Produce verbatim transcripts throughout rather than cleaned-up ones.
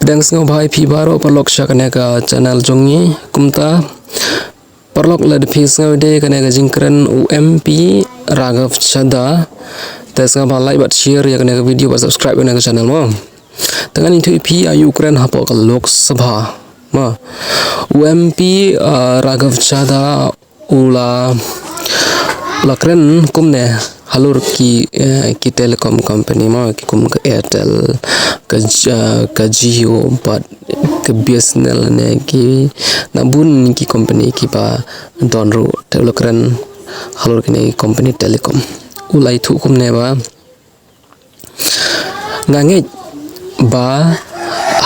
Thanks, sngewbha ïa phi baroh paralok sha kane ka channel jong ngi. Kumta paralok, lada phi sngewdei kane ka jingkren u M P Raghav Chadha, te sngewbha like bad share ïa kane ka video bad subscribe ïa kane ka channel mo. Te ngan ïathuh ïa phi, ïa u kren hapoh ka Lok Sabha mo. U M P, ah, Raghav Chadha u la, la kren kumne halor ki, eh, ki telecom company mo, ki kum ka Airtel, ka J-, ka Jio, bad ka B S N L ne, ki na bun ki company kiba don ruh, te u la kren halor kine ki company telecom. U la ïathuh kumne ba nga ngeit ba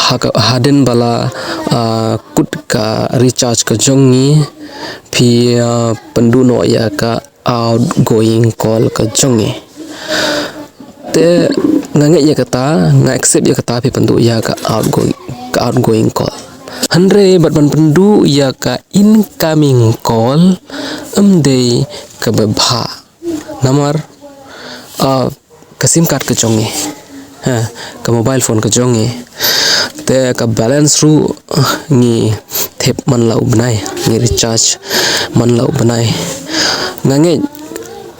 ha ka, hadien ba la, ah, kut ka recharge ka jong ngi, phi, ah, pynduh noh ïa ka outgoing call ka jong ngi. Te nga ngeit ïa kata, nga accept ïa kata, phi pynduh ïa ka outgoing, ka outgoing call. Hynrei bad ban pynduh ïa ka incoming call, ym dei kaba bha. Namar, ah, ka SIM card ka jong ngi, ha, ka mobile phone ka jong ngi, te ka balance ruh, ah, ngi thep man la u bnai, ngi recharge man la u bnai. Nga ngeit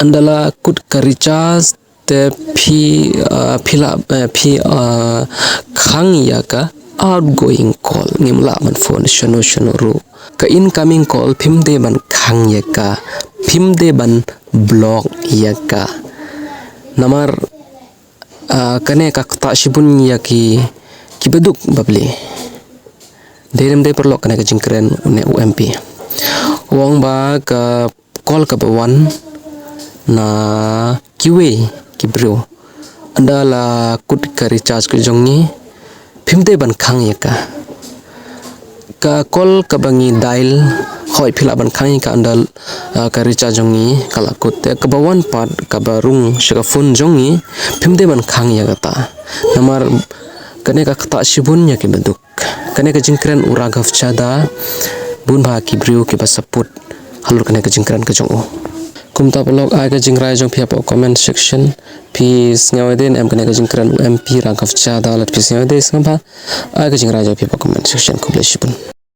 ynda la kut ka recharge te phi, ah, phi la, eh, phi, ah, khang ïa ka outgoing call, ngim lah ban phone shano shano ruh. Ka incoming call phim dei ban khang ïa ka, phim dei ban block ïa ka. Namar, ah, kane ka ktah shibun ïa ki, kiba duk bapli. Dei ne ym dei paralok, kane ka jingkren une u M P. U ong ba ka call kaba wan na kiwei ki briew, ynda la kut ka recharge ka jong ngi, phim dei ban khang ïa ka. Ka call kaba ngi dial, hooid phi lah ban khang ïa ka ynda, ah, ka recharge jong ngi ka la kut. Te kaba wan pat, kaba rung sha ka phone jong ngi, phim dei ban khang ïa kata. Namar kane ka ktah shibun ïa kiba duk. Kane ka jingkren u Raghav Chadha, bun bah ki briew kiba support halor kane ka jingkren ka jong u. Kumta paralok, ai ka jingrai jong phi hapoh comment section. Phi sngewdei ne em kane ka jingkren u M P Raghav Chadha? Lada phi sngewdei, sngewbha ai ka jingrai jong phi hapoh comment section. Khublei shibun.